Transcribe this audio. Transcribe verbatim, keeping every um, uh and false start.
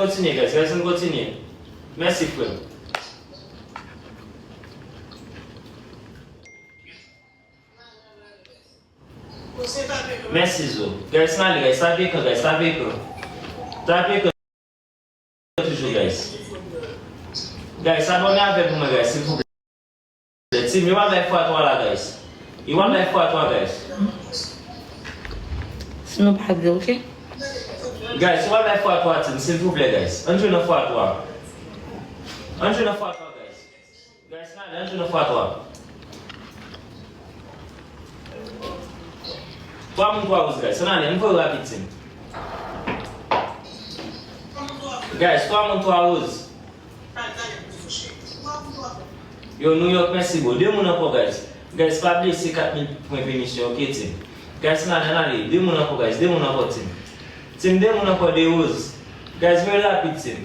kontinye, guys. Guys, ann kontinye. Mèsi, frè m. Mèsi, Zo. Guys, n ale, guys. Tape ekran, guys. Tape ekran. Tape ekran toujou, guys. Guys, abòne avèk mwen, guys, silvouplè. Team, yo ap bay fwa twa la, guys. Yo ap bay fwa twa, guys. Si nou pa vle, oke? Guys, yo ap bay fwa twa, team, silvouplè, guys. Ann jwe nan fwa twa. Ann jwe nan fwa twa, guys. Guys, n ale, ann jwe nan fwa twa. Twa moun, twa woz, guys. Ann ale, ann voye rapid, team. Guys, twa moun, twa woz. Yo, New York, mèsi, bro. De moun ankò, guys. Guys, pa bliye se kat mil pwen pinisyon, oke, team. Guys, n ale, n ale. De moun ankò, guys. De moun ankò, team. Team, de moun ankò, de woz. Guys, voye rapid, team.